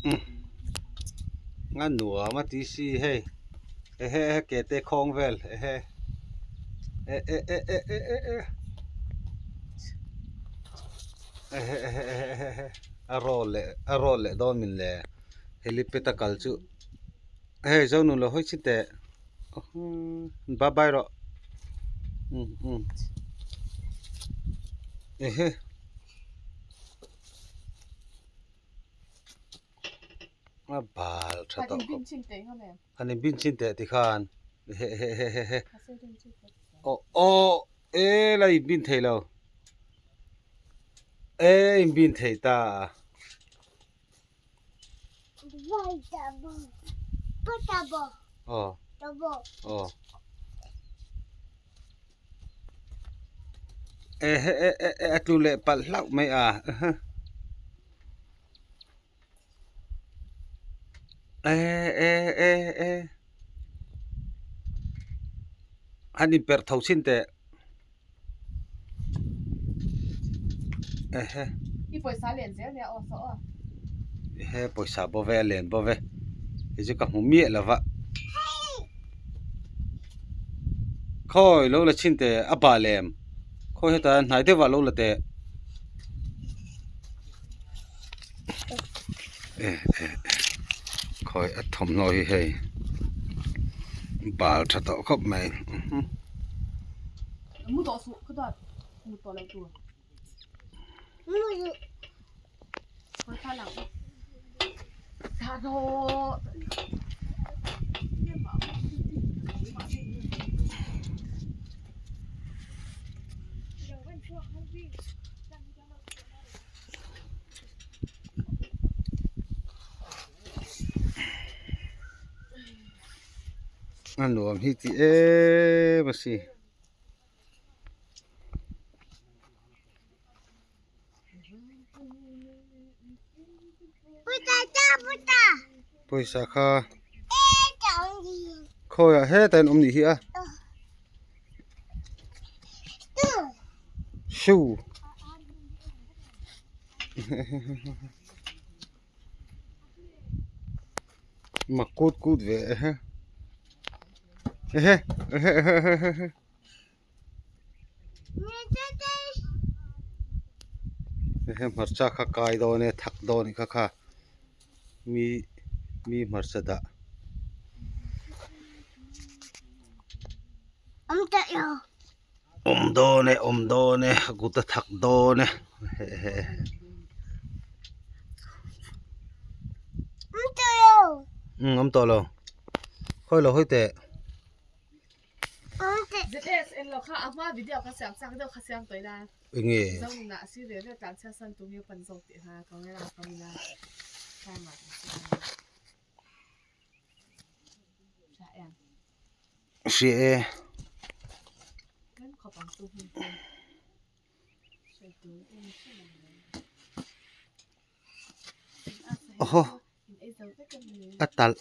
A nuam a ti si hei ehe ehe ke te khawng vel ehe eh eh eh eh eh eh eh ehe ehe ehe ehe a roll leh a roll leh dawn min le helipad a kal chu hei zonun lo hawi chhin teh bye bye rawh um um ehe. A bal tha tawh khawp han in bin chhin teh tikhan hehehehe aw aw e la in bin thei lo e in bin thei ta aw aw ehe eh eh eh a tlu leh palh hlauh mai a eh eh eh eh an inperh tho chin teh ehe ehe pawisa bo ve a len bo ve hei chu ka hmu miah lo va khawi lo la chhin teh a bah lem khawi heta hnai deuh ah lo la teh eh eh khawi a thawmhnaw hi hei bal tha tawh khawp mai. A nuam hi ti em a si. Pawisa kha khawiah hetah hian awm nih hi a shoe mak kut kut ve ehe ehe ehe ehe ehe. He hmarcha kha kai dawn e thak dawn kha kha mi mi hmarcha dah. Awm dawn e awm dawn e a kut a thak dawn e umm awm tawh lo khawi lo hawi teh. Enge hria e. Awhaw a talh.